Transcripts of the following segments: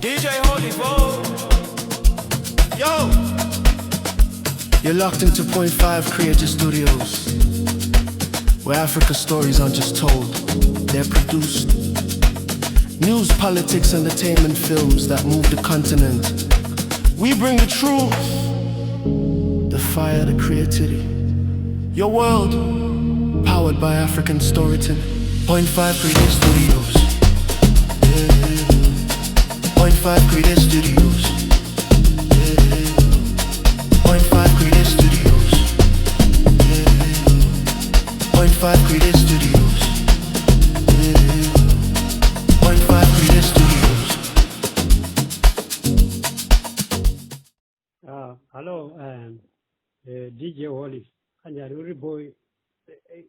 DJ Holy Bo. Yo! You're locked into Point 5 Creative Studios, where Africa stories aren't just told, they're produced. News, politics, entertainment, films that move the continent. We bring the truth, the fire, the creativity. Your world, powered by African storytelling. Point 5 Creative Studios. Yeah. Point 5 Creative Studios. Yeah. Point 5 Creative Studios. Yeah. Point 5 Creative Studios. Yeah. Point 5 Creative Studios. Hello, DJ Holly. Kanjani, uri boy?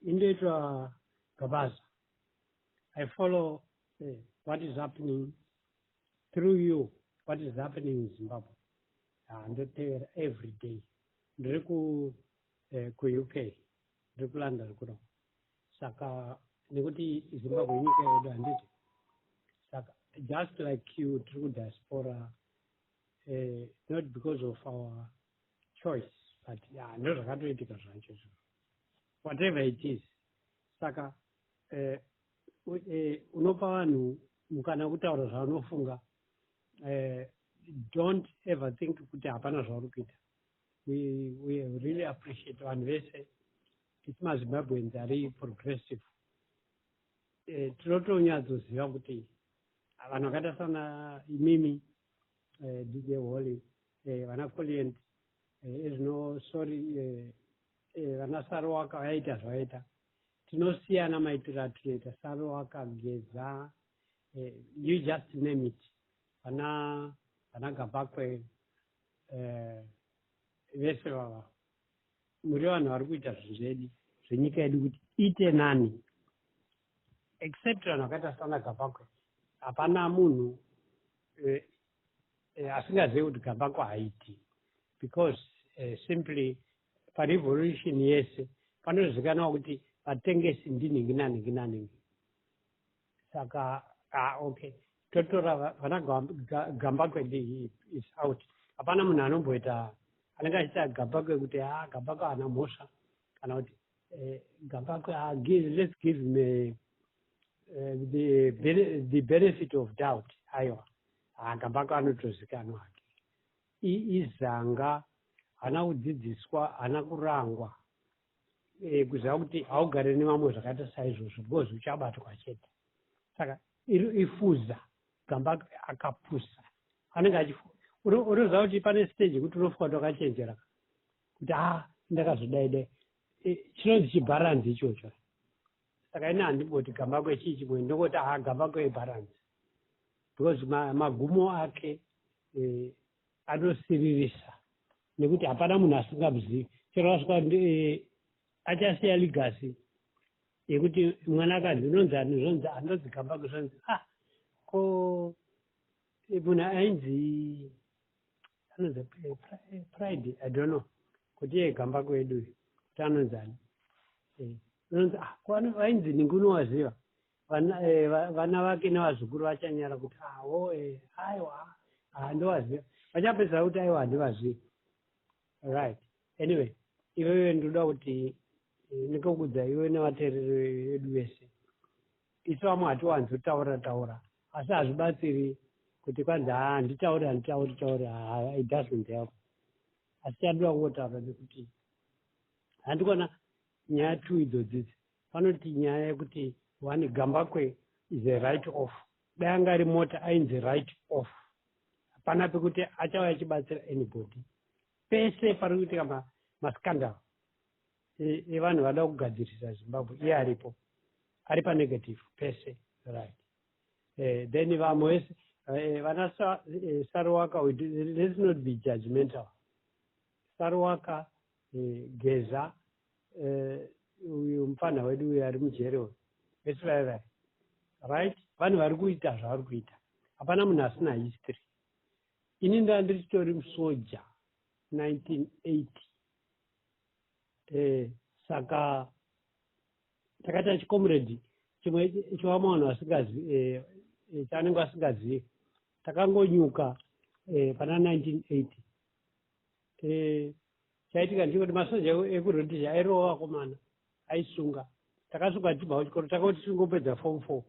Indoitwa Gabaza. I follow what is happening through you, what is happening in Zimbabwe. Ndotevera every day. Ndiri ku UK, ndiri kuLondon kuno. Saka nekuti Zimbabwe inyika yedu, handiti? Saka just like you, tiri kudiaspora, not because of our choice, but yeah, ndo zvakatoitika zvacho izvo, whatever it is. Saka unopa vanhu mukana wekutaura zvavanofunga. Don't ever think kuti hapana zvauri kuita. We really appreciate vanhu vese, isi maZimbabweans ari progressive. Tinotonyatsoziva kuti vanhu vakaita sana imimi, DJ Holly, vana Colient, ezvino, sorry, vana Saruwaka vaita zvavaita. Tinosiyana maitiro atinoita. Saruwaka, Geza, you just name it, vana Gambakwe, vese vava muri vanhu vari kuita zvinhu zvedu zvenyika yedu kuti ite nani. Except vanhu vakaita sana Gambakwe, hapana munhu asingazivi kuti Gambakwe haiti, because simply parevolution yese panozivikanwa kuti vatengesi ndinhingi nanhingi nanhingi. Saka, ah, okay, totora vana Gambakwe is out. Hapana munhu anomboita anenge achiita Gambakwe kuti a Gambakwe haana mhosva, kana kuti Gambakwe, ah, let's give him the benefit of doubt. Aiwa, ah, Gambakwe anotozikanwa hake. Izanga haana kudzidziswa, haana kurangwa, kuziva kuti haugari nevamwe zvakaita saizvozvo, because uchabatwa chete. Saka ifuza, Gambakwe akapusa. Anenge achifu unoziva kuti pane stage yekuti unofunga kuti wakachenjera, kuti a ndakazodai dai. Chinonzi chibharanzi ichocho. Saka ini handimboti Gambakwe chii chimwe, ndongoti a Gambakwe ibharanzi, because magumo ake anosiririsa, nekuti hapana munhu asingamuzivi. Chero asvika achasiya legacy yekuti mwana akanzi, "Unonzi ani?" Zvonzi, "Andonzi Gambakwe." Zvonzi, "Ah, ko munhu ainzi anonzi Pride, I don't know kuti iye Gambakwe wedu uyu kuti anonzi ani." Unonzi, "Ah, ko ainzi ningi, unowaziva?" Vana vake nevazukuru vachanyara kuti, "Awo, aiwa, handiwaziva." Vachapedzisa kuti, "Aiwa, handivazivi." Right, anyway, iwewe ndoda kuti ndikokudza iwe nevateereri vedu vese. Isu vamwe hatiwanzotaura taura, asi hazvibatsiri kuti kwanzi, "Ha, handitauri, handitauri tauri." It doesn't help. Asi chandoda kungotaura nekuti handikuona nyaya two idzodzidzi. Panoti nyaya yekuti one, Gambakwe is a write off. Dai anga ari mota, ainzi write off. Hapana pekuti achauya achibatsira anybody. Pese pari kuitika mascandal evanhu vada kugadzirisa Zimbabwe, iye aripo, ari panegative pese, right? Then vamwe vese, vana Saruwaka, let's not be judgmental. Saruwaka, Geza, uyu mufana wedu uyu ari mujere uyu, vese vaya vaya, right, vanhu vari kuita zvavari kuita. Hapana munhu asina history. Ini ndaa ndirichitori musoja 1980. Saka takaita chicomrade chimwe chivamwe vanhu vasingazivi, chavanenge vasingazivi. Takangonyuka pana 1980. Chaitika ndechekuti masoja ekuRhodesia airova vakomana, aisunga. Takasunga tichibva kuchikoro, takauti tingopedza form 4,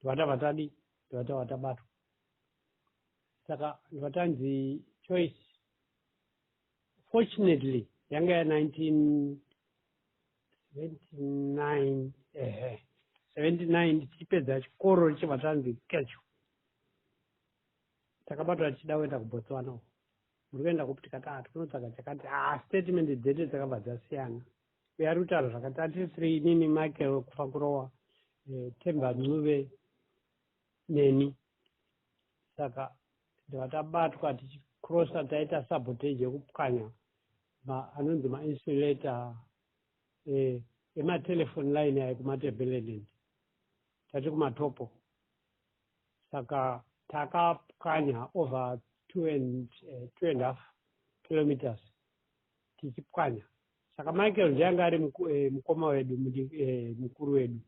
ndibva tabva tadi, ndibva tabva tabatwa. Saka ndibva tanzi choice. Fortunately yanga ya 1979, ehe, 79, tichipedza chikoro tichibva tanzi kecho. Takabatwa tichida kuenda kuBotswana uko. Muri kuenda kupi? Tikati, "Ah, tikunotsvaga chakati." Ah, statement dzedu dzakabva dzasiyana. Uyo ari kutaura zvakati, atiri three, inini, Michael Kufa Kurowa, Temba Ncube neni. Saka ndibva tabatwa tichicrossa, taita sabotage yekupwanya anonzi mainsulator ematelephone line aya kuMatebeleland, tati kuMatopo. Saka takapwanya over 2.5 kilometers tichipwanya. Saka Michael ndiye anga ari mukoma wedu, mukuru wedu.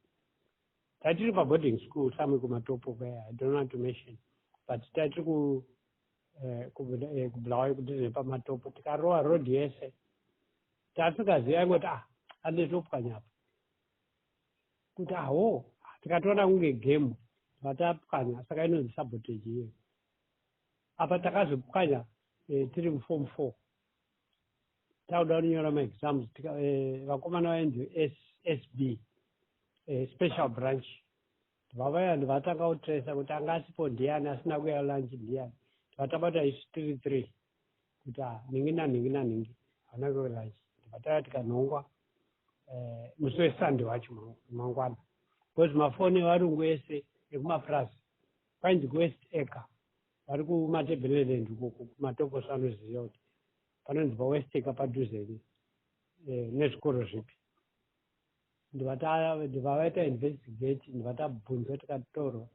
Tatiri paboarding school samwe kuMatopo kwaya, I don't want to mention, but tatiri kuBulawayo kudhize paMatopo. Tikarova road yese, tasikaziva ingoti, ah, andetopwanya apa kuti aho, tikatoona kunge game, vatapwanya. Saka inonzi sabotage iyoyo. Apa takazopwanya tiri muform 4, takuda kunyora maexams. Vakomana vainzi SB, special branch, vavaya vatanga kutresa kuti anga asipo ndiani, asina kuya lunch ndiani. Vatabata isu tiri three kuti, ah, nhingi nanhingi nanhingi havana kuya lunch. Vataya tikanhongwa musi weSunday wacho mangwana, because mafoni evarungu ese ekumapurasi kwainzi kuWest Acre, vari kuMatebeleland ukoko kuMatoposi anoziva kuti panonzi paWest Acre padhuze nezvikoro zvipi. Ndibva vaita investigate, ndibva tabvunzwa, tikatorwa,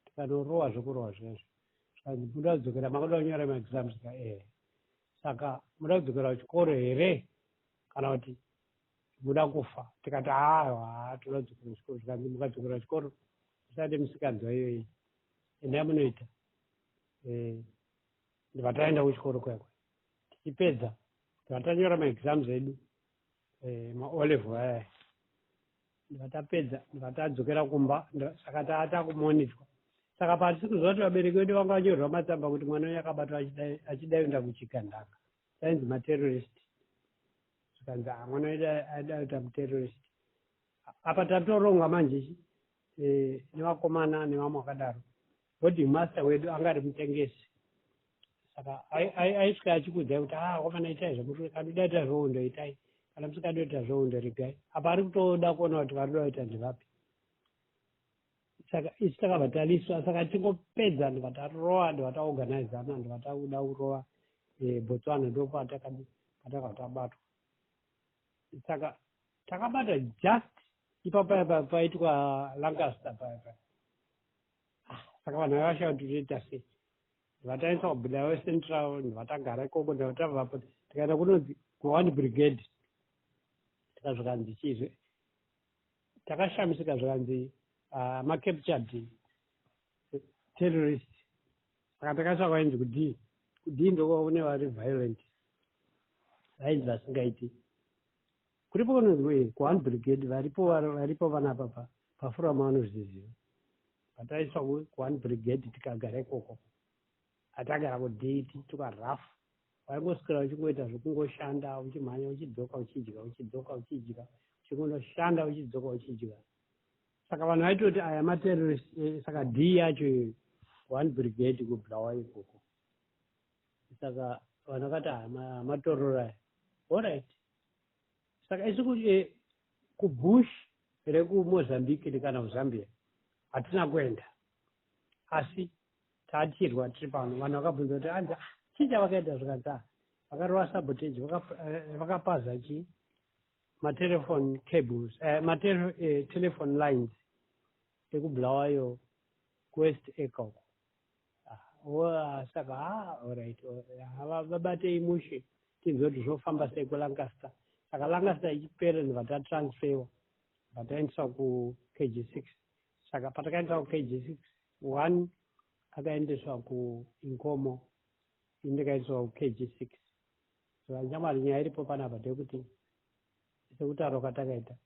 tikanorohwa zvokurohwa zvezvo. Zvikanzi, "Muda kudzokera, makuda kunyora maexams ka?" "Ehe." "Saka muda kudzokera kuchikoro here kana kuti muda kufa?" Tikati, "Aiwa, toda kudzokera kuchikoro." Zvikanzi, "Mukadzokera kuchikoro musade musikanzwa iyoyi, endai munoita." Ndibva taenda kuchikoro kwekwe. Tichipedza ndibva tanyora maexams edu, maO level aya. Ndibva tapedza, ndibva tadzokera kumba. Saka taatakumonitwa. Saka patisi kuziva kuti vabereki vedu vanga vanyorerwa matsamba kuti mwana uyu akabatwa achida kuenda kuchigandanga, tainzi materrorist. Zvikanzi, "Ah, mwana wedu aida kuita muterrorist." Apa tatoronga manje nevakomana nevamwe vakadaro. Boarding master wedu anga ari mutengesi, saka aisvika achikuudzai kuti, "Ah, komana, itai zvamuri, kana uda kuita zvehondo itai, kana musingadi kuita zvehondo regai." Apa ari kutoda kuona kuti vari kuda kuita ndevapi. Saka isu takabva taliswa. Saka tingopedza ndibva tarowa, ndibva taorganizana, ndibva takuda kurova Botswana. Ndopatakabva tabatwa. Saka takabata just ipapo pa paitwa Lancaster paya paya. Ah, saka vanhu vaivashaa kuti toita sei. Ndibva taiswa kuBulawayo Central, ndibva tagara ikoko. Ndibva tabvapo tikaenda kunonzi kuOne Brigade. Tikazvikanzi chizve, takashamisika, zvikanzi, "Macaptured terrorist." Saka takaiswa kwainzi kuD. KuD ndoko kune vari violent, vainzi vasingaiti. Kuripo kunonzi kuOne Brigade, varipo, varipo vanapa pafurama vanozviziva. Pataiswa kuOne Brigade tikagara ikoko. Hatagara kuD tichituka rafu, waingoswera uchingoita zvokungoshanda, uchimhanya, uchidzoka, uchidya, uchidzoka, uchidya, uchingonoshanda, uchidzoka, uchidya. Saka vanhu vaitoti aya materrorist. Saka D yacho iyoyo, One Brigade kuBulawayo ikoko, saka vanhu vakati matororo aya. Allright, saka isu kubush rekuMozambique kana kuZambia hatina kuenda, asi tatirwa tiri pano. Vanhu vakabvunza kuti anzi, "Ah, chii chavakaita?" Zvikanzi, "Ah, vakarova sabotage, vakapaza chii, matelephone cables, matelephone lines ekuBulawayo kuWest Acre uko." Ah, saka, ah, allright, vabatei mushe tinzwe kuti zvofamba sei kuLancaster. Saka Lancaster ichipera ndibva tatransferwa, bva taendeswa kuKG 6. Saka patakaendeswa kuKG 6 one Akaendeswa kuInkomo, ini ndikaendeswa kuKG 6. So shamwari, nyaya iripo panapa ndeyekuti, sekutaura kwatakaita,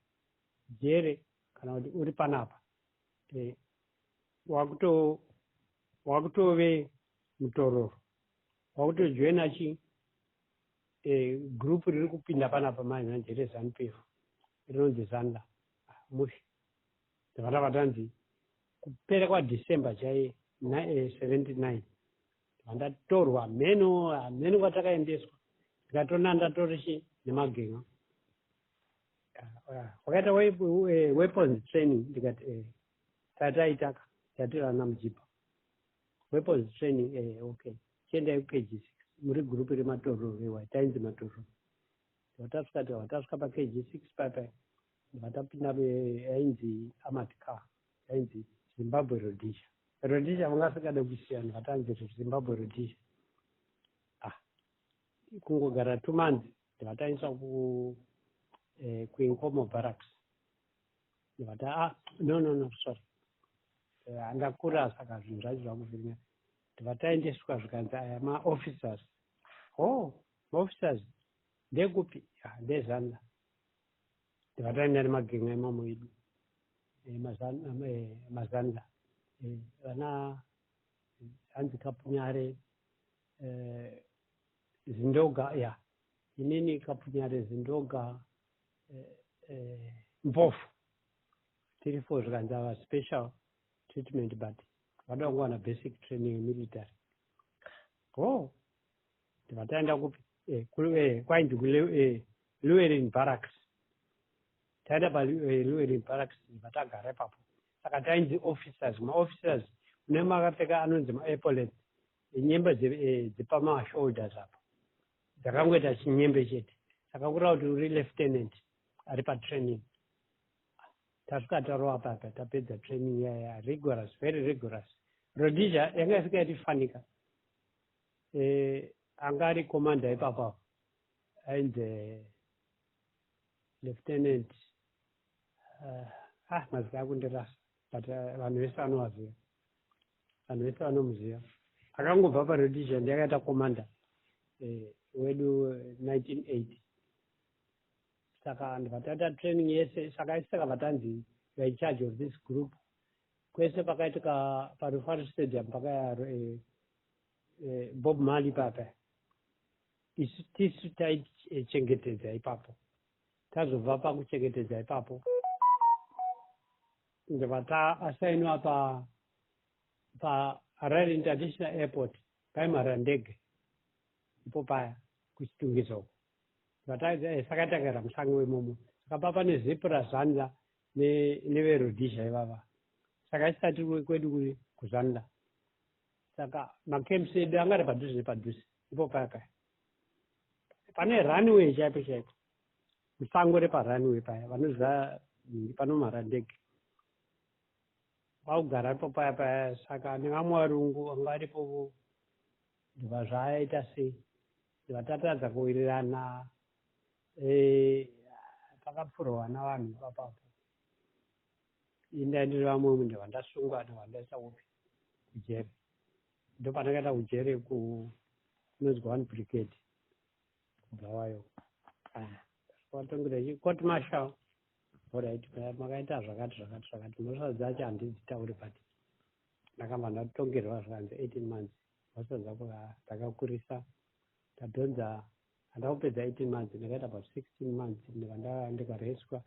jere kana kuti uri panapa, wakutove mutororo, wakutojoina chi group riri kupinda panapa manje manje reZANU PF rinonzi ZANLA. Mushe, ndakata vatanzi kupera kwaDecember chaiye 79, vandatorwa mheno hameno kwatakaendeswa, ndikatona ndatori nemagen'a. Wakaita weapons training? Ndikati, "Tataitaka, tatirana mujipa weapons training." Okay, chiendai kuKG 6, muri group rematororo ewa. Tainzi matororo. Watasvika, watasvika paKG 6 papa, vatapinda yainzi armored car, yainzi Zimbabwe Rhodesia. Rhodesia vangasingade kusiyana, vatanzi Zimbabwe Rhodesia. Ah, kungogara 2 months, ndivataiswa ku kuInkomo Barracks. Ndivata, ah, no, no, no, sorry, handakura, saka zvinhu zvacho zvakuvhiringa. Ndivataendeswa, zvikanzi aya maofficers. Oh, maofficers ndekupi? Ah, ndeZANLA. Ndivataenda nemagenga imomo edu, maZANLA, vana hanzi Kapunyare, Zindoga ya inini, Kapunyare, Zindoga, Mpofu, tiri four. Zvikanzi ava special treatment, but vada kungowana basic training yemilitary. Oh, ndibva taenda kupi? Kwainzi kuLewelyn Barracks. Taenda paLewelyn Barracks, ndibva tagara ipapo. Saka tainzi officers, maofficers une makapfeka anonzi maepaulet, nyembe dzepamashoulders apo dzakangoita chinyembe chete, saka kureva kuti uri lieutenant ari patraining. Tasvika tarova papa, tapedza training yaya, rigorous, very rigorous. Rhodesia yanga isingaiti fanika. Anga ari commander ipapo ainzi Lieutenant, ah, mazita akundirasa, but vanhu vese vanovaziva, vanhu vese vanomuziva. Akangobva paRhodesia, ndiyakaita commander wedu 1980. Saka ndibva taita training yese. Saka isi takabva tanzi you are in charge of this group. Kwese pakaitika paRufaro Stadium, pakaya Bob Marley papa, isu tisu taichengetedza ipapo. Tazobva pakuchengetedza ipapo, ndibva taasainwa paHarare International Airport, paimhara ndege ipo paya kuChitungwiza uko. Saka tagara musango imomo. Saka papa neZIPRA, ZANLA neveRhodesia ivava. Saka isati kwedu kuZANLA, saka macamps edu anga ari padhuze nepadhuze ipo paya paya pane runway chaipo chaipo, musango reparunway paya vanoziva panomhara ndege, kwakugara ipo paya paya. Saka nevamwe varungu vanga varipo, ndibva zvaaita sei, ndibva tatadza kuwirirana. Pakapfurwa navanhu ipapapo. Inda ndiri vamwe, ndibva ndasungwa, ndibva ndaisa kupi? Kujere. Ndo pandakaenda kujere kunonzi One Brigade kuBulawayo. Watongera court martial. Alright, makaita zvakati zvakati zvakati. Mhosva dzacho handidzitauri, but ndakabva ndatongerwa, zvikanzi 18 months. Mhosva dzako dzakakurisa. Ndadhonza, handina kupedza 18 months, ndakaita about 16 months, ndikanda ndikareswa.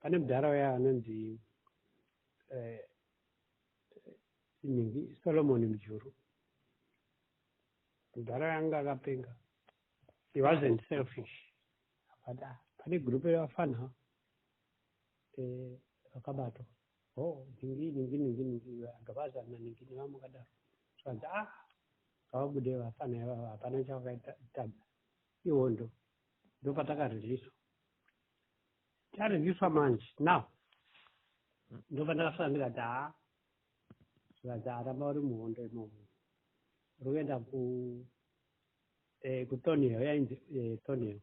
Pane mudhara uya anonzi ningi, Solomon Mujuru. Mudhara yanga akapenga. He wasn't selfish, but ah, pane group revafana vakabatwa, oh, ningi ningi ningi ningi, agavazana ningi nevamwe kadaro. Zvikanzi, ah, ngavabude vafana ivava, hapana chavakaitadza, ihondo. Ndopatakareleaswa. Tareleaswa manje now, ndopandakasvika ndikati, haa, zvikanzi, aramba uri muhondo imomo, uri kuenda ku kuThornhill, yainzi Thornhill,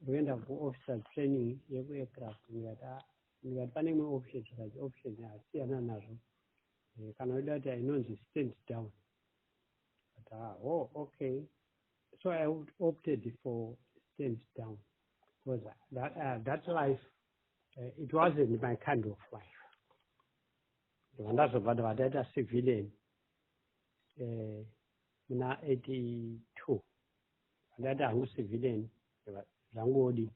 uri kuenda kuofficers training yekuaircraft. Ndikati, ah, ndikati pane imwe option? Zvikanzi option asiyana nazvo. Kana uida kuti inonzi stand down. But ah, oh, okay, so I opted for stand down because that life, it wasn't my kind of life. Ndobva ndazobva ndobva ndaita civilian muna 82. Ndaita hangu civilian zvangodi,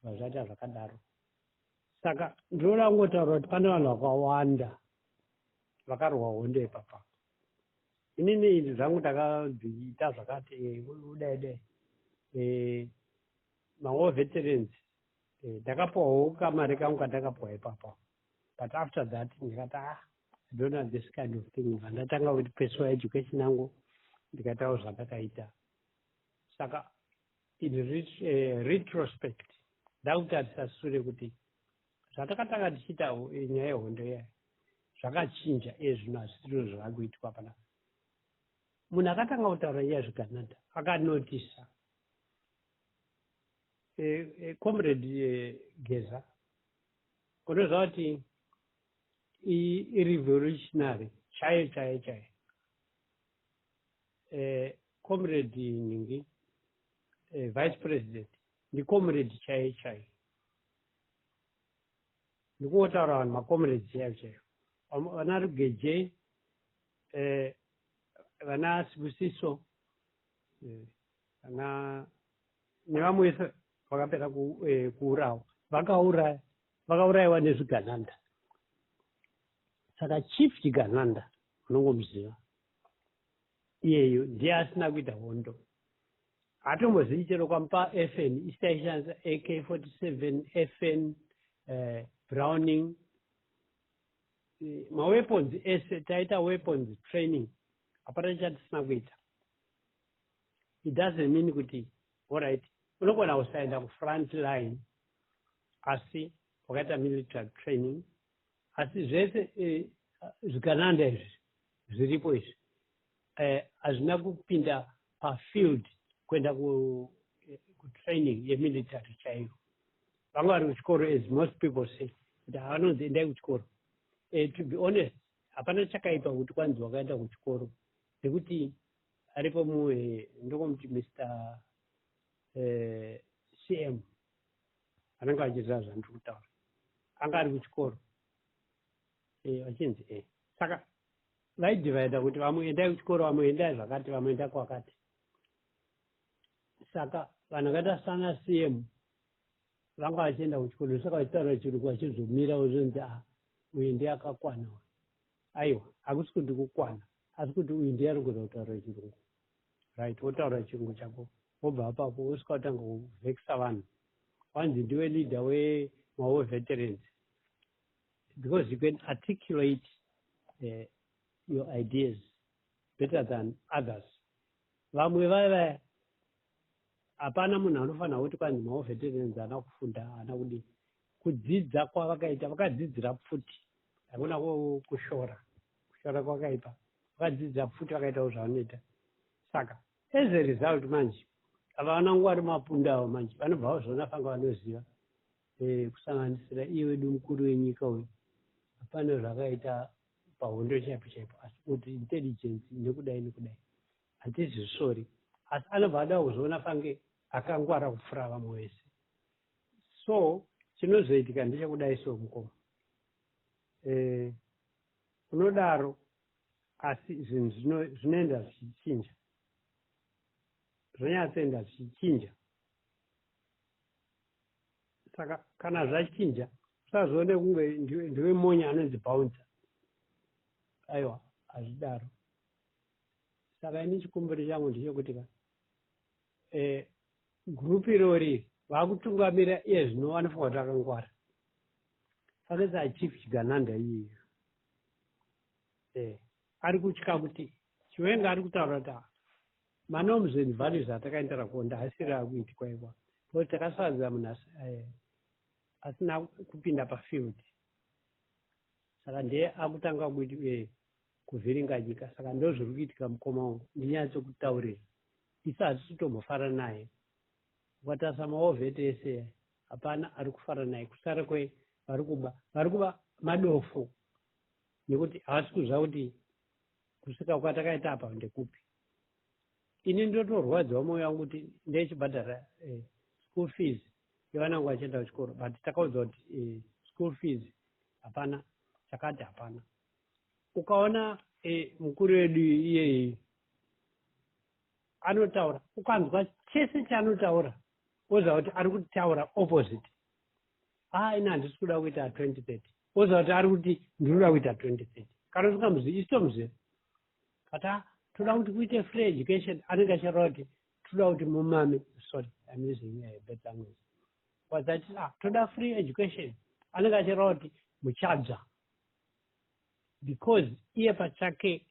bva zvaita zvakadaro. Saka ndinoda kungotaura kuti pane vanhu vakawanda vakarwa hondo ipapa. Inini izvi zvangu ndakadziita zvakati udai dai, mawar veterans, ndakapiwawo kamari kangu kandakapiwa ipapa. But after that ndikati, "Ah, I don't want this kind of thing." Bva ndatanga kuti pursue education yangu, ndikaitawo zvandakaita. Saka in retrospect ndakutarisa sure kuti zvatakatanga tichiita nyaya yehondo iya zvakachinja. Iye zvino hazvisiro zvava kuitwa panapa. Munhu akatanga kutaura nyaya zvigananda akanotisa Comrade Geza. Unoziva kuti irevolutionary chaiyo chaiyo chaiyo. Comrade Ningi, vice president, ndicomrade chaiyo chaiyo. Ndikungotaura vanhu macomrades chaiyo chaiyo, vana Rugeje, vana Sibusiso, vana nevamwe vese vakapera kuurawa, vakauraya, vakaurayiwa nezvigananda. Saka chief Chigananda unongomuziva iyeyo, ndiye asina kuita hondo, hatombozivi chero kwamupa FN. Isi taishandisa AK 47, FN, Browning, maweapons ese taita weapons training, hapana chatisina kuita. It doesn't mean kuti, alright, unogona kusaenda kufront line asi wakaita military training. Asi zvese zvigananda izvi zviripo izvi hazvina kupinda pafield kuenda kutraining yemilitary chaiyo. Vanga vari kuchikoro, as most people say kuti havanonzi endai kuchikoro. To be honest, hapana chakaipa kuti kwanzi wakaenda kuchikoro, nekuti aripo mumwe ndokomuti Mr CM anenge vachiziva zvandiri kutaura, anga ari kuchikoro, vachinzi saka vaidivhaidha kuti vamwe endai kuchikoro, vamwe endai zvakati, vamwe endai kwakati. Saka vanhu vakaita sana CM vanga vachienda kuchikoro, saka vachitaura chirungu vachizomira vozonzi, "A, uyu ndiye akakwana." Aiwa, hakusi kuti kukwana, asi kuti uyu ndiye anogona kutaura chirungu, right? Wotaura chirungu chako, wobva apapo wosvika kutanga kuvhekisa vanhu, wanzi ndiwe leader wemawar veterans because you can articulate your ideas better than others. Vamwe vaiva, hapana munhu anofanira kuti kwanzi mawar veterans haana kufunda, haana kudii. Kudzidza kwavakaita, vakadzidzira pfuti. Hakuna kushora, kushora kwakaipa. Vakadzidzira pfuti, vakaitawo zvavanoita. Saka as a result manje havana nguva ri mapunda avo manje vanobva vazviona fanga vanoziva, kusanganisira iye wedu mukuru wenyika uyu. Hapana zvakaita pahondo chaipo chaipo, asi kuti intelligence nekudai nekudai hatizvisori, asi anobva ada kuzviona fange akangwara kupfuura vamwe vese. So chinozoitika ndechekudai, so mukoma, unodaro, asi zvinhu zvinoenda zvichinja, zvonyatsoenda zvichinja. Saka kana zvachinja, usazoone kunge ndiwe monya anonzi bouncer. Aiwa, hazvidaro. Saka ini chikumbiro changu ndechekuti ka gurupu irori vakutungamira iye zvino vanofanira kuti akangwara fakesa chief Chigananda iyeyo. Ari kutya kuti Chiwenga ari kutaura kuti manorms and values atakaendera kuonda asiri akuitikwa ikwa, because takasadza munhu asina kupinda pafield, saka ndiye akutanga kuvhiringa nyika. Saka ndo zviri kuitika, mukoma wangu, ndinyatsokutaurira. Isu hatisi kutombofara naye. Ukatarisa mawar vet ese, hapana ari kufara naye, kusara kwe vari kuba, vari kuba madofo. Nekuti havasi kuziva kuti kusvika kwatakaita apa ndekupi. Ini ndotorwadziwa mwoyo wangu kuti ndechibhadhara school fees yevana vangu vachienda kuchikoro, but takaudzwa kuti school fees hapana, chakati hapana. Ukaona mukuru wedu iyeye anotaura, ukanzwa chese chaanotaura, woziva kuti ari kutaura opposite. Ah, ini handisi kuda kuita 2030, woziva kuti ari kuti ndinoda kuita 2030. Kana usingamuzivi, isu tomuziva. Kata toda kuti kuite free education, anenge achireva kuti toda kuti mumame. Sorry, I'm using a bad language. Wazati, ah, toda free education, anenge achireva kuti muchadzva, because iye pachake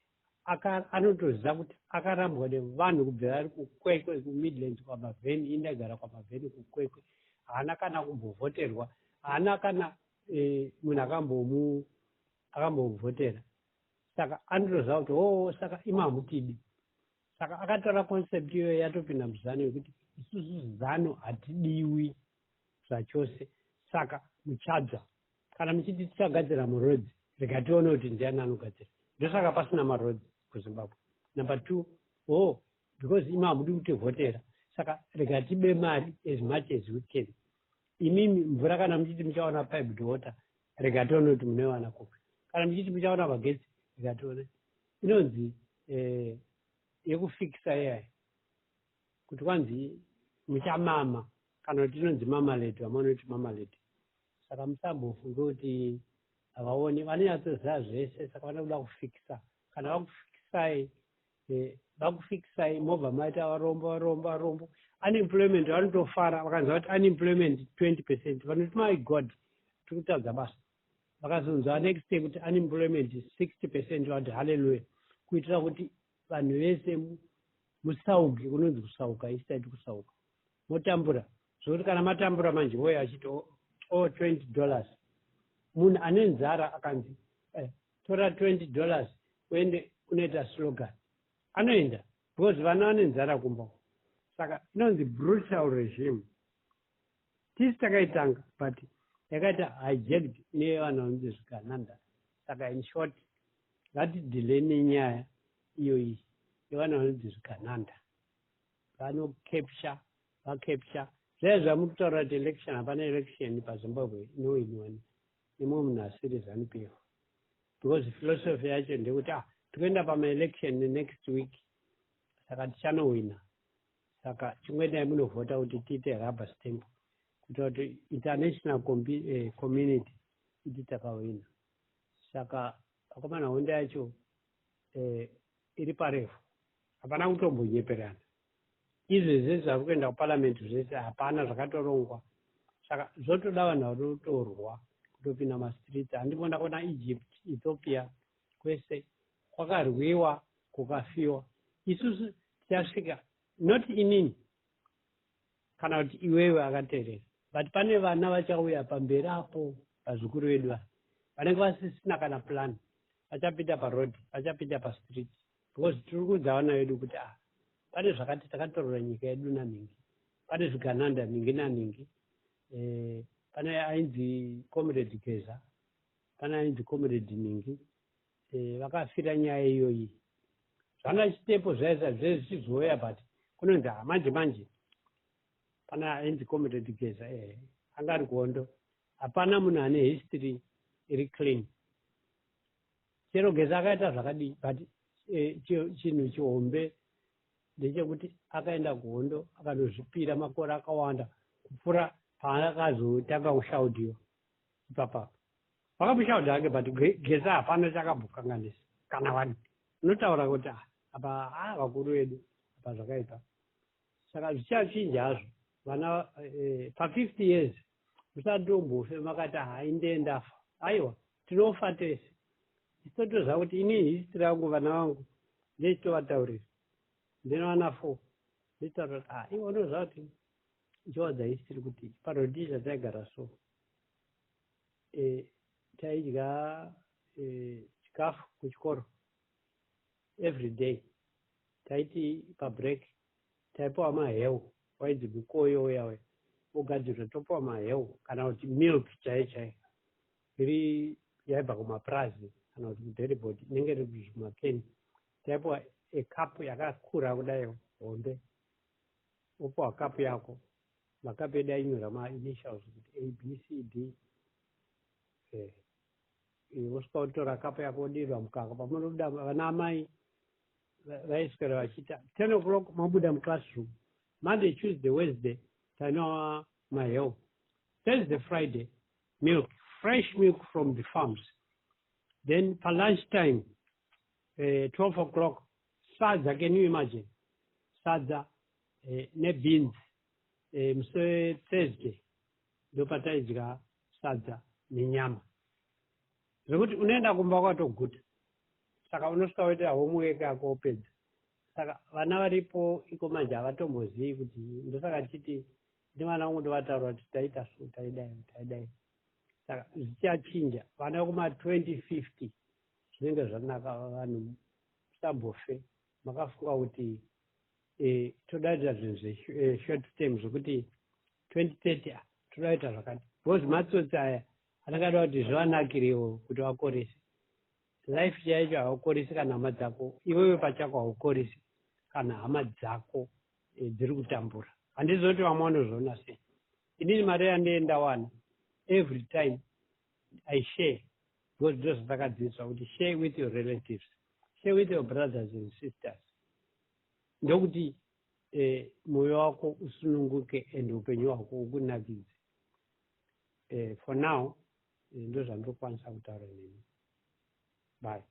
anotoziva kuti akarambwa nevanhu kubvira ari kuKwekwe, kuMidlands, kwaMavheni. Indagara kwaMavheni, kuKwekwe. Haana kana kumbovhoterwa, haana kana munhu akambomuvhotera. Saka anotoziva kuti, oh, saka imi hamutidi. Saka akatora concept iyoyo, yatopinda muZANU, yekuti isusu ZANU hatidiwi zvachose, saka muchadzva. Kana muchiti tichagadzira maroads, rega tione kuti ndiani anogadzira. Ndosaka pasina maroads kuZimbabwe. Number two, oh, because imi hamudi kutivhotera, saka rega tibe mari as much as we can. Imimi mvura, kana muchiti muchaona piped water, rega tione kuti munoiwana kupi. Kana muchiti muchaona magetsi, rega tione. Inonzi yekufikisa iyai kuti kwanzi muchamama, kana kuti inonzi marmalade, vamanoti marmalade. Saka musambofunge kuti havaoni, vanonyatsoziva zvese. Saka vanoda kufikisa. Kana vakufikisai, vakufikisai, mobva maita varombo, varombo, varombo. Unemployment, vanotofara vakanzwa kuti unemployment 20%, vanoti, "My God, tiri kutadza basa." Vakazonzwa next day kuti unemployment 60%, vanoti, "Halleluya," kuitira kuti vanhu vese musauke. Kunonzi kusauka, isi taiti kusauka. Motambura zvokuti kana matambura manje, voya achiti, oh, $20. Munhu ane nzara akanzi, "Tora $20 uende unoita slogan," anoenda, because vana vane nzara kumba. Saka inonzi brutal regime. Tisi takaitanga, but yakaita hijacked nevanhu vanonzi zvigananda. Saka in short, ngatideale nenyaya iyoyi yevanhu vanonzi zvigananda. Vanocapture, vacapture zvai zvamuri kutaura kuti election. Hapana election paZimbabwe inowiniwa nemumwe munhu asiri ZANU PF, because philosophy yacho ndekuti, ah, tikuenda pamaelection next week, saka tichanowina, saka chimwendai munovhota kuti tiite rubber stamp, kuitira kuti international community iti takawina. Saka akomana, hondo yacho iri parefu, hapana kutombonyeperana. Izvezvi zvari kuenda kuparliament zvese hapana zvakatorongwa. Saka zvotoda vanhu vanotorwa kutopinda mastreets. Handimona kuona Egypt, Ethiopia, kwese kwakarwiwa kukafiwa. Isusu tichasvika, not inini kana kuti iwewe akateerera, but pane vana vachauya pamberi apo, vazukuru vedu va vanenge vasisina kana plan, vachapinda paroad, vachapinda pastreet, because tiri kuudza vana vedu kuti, ah, pane zvakati, takatorora nyika yedu naningi, pane zvigananda ningi naningi, pane ainzi Comrade Geza, pane ainzi Comrade ningi, vakafira nyaya iyoyi. Zvana chitepo zvaisa zvese zvichizouya, but kunonzi, ha, manje manje pane ainzi Comrade Geza, anga ari kuhondo. Hapana munhu ane history iri clean. Chero Geza akaita zvakadii, but chinhu chihombe ndechekuti akaenda kuhondo, akanozvipira makore akawanda kupfuura paakazotanga kushaudhiwa. Ipapapa vakamushaudha hake, but Geza hapana chakambokanganisa kana one. Unotaura kuti, ah, apa, a vakuru vedu apa zvakaipa. Saka zvichachinja hazvo vana pa50 years. Musatombofe makati, "Hai, ndee ndafa." Aiwa, tinofa tese. Isitotoziva kuti ini history yangu, vana vangu ndechitovattaurira. Ndine vana four. Ndichitaura kuti, ah, iwe unoziva kuti, ndichiwadza history kuti paRhodesia taigara so, taidya chikafu kuchikoro every day. Taiti pabreak taipiwa maheu, wainzi mukoyo uya uya ugadzirwa, topiwa maheu kana kuti milk chaiyo chaiyo iri yaibva kumapurazi. Kana kuti kuDairibord inenge iri kumakeni. Taipiwa ekapu yakakura kudai, hombe. Wopiwa kapu yako. Makapu edu ainyora mainitials kuti A, B, C, D. Wosvika wotora kapu yako, wodirwa mukaka. Pamunobuda, vana amai vaiswera vachiita 10 o'clock mabuda muclassroom. Monday, Tuesday, Wednesday tainwa maheu. Thursday, Friday milk, fresh milk from the farms. Then palunch time, 12 o'clock, sadza. Can you imagine? Sadza nebeans. Musi weThursday ndopataidya sadza nenyama, zvekuti unoenda kumba kwatoguta. Saka unosvika woita homework yako, wopedza. Saka vana varipo iko manje havatombozivi kuti. Ndosaka tichiti ndivana vangu, ndovataura kuti taita so, taidai, taidai. Saka zvichachinja. Vana vekuma 2050 zvinenge zvanaka. Vanhu musambofe makafunga kuti toda kuita zvinhu zveshort term, zvekuti 2030 toda kuita zvakati, because matsotsi aya anenge kuti zvivanakirewo kuti vakorese. Life chaicho haukoresi kana hama dzako. Iwewe pachako haukoresi kana hama dzako dziri kutambura. Handizoti vamwe vanozviona sei. Inini mari yandee ndawana, every time I share, because ndo zvatakadzidziswa kuti share with your relatives, share with your brothers and sisters, ndokuti mwoyo wako usununguke and upenyu hwako ukunakidze. For now, ndo zvandinokwanisa kutaura nemi. Bye.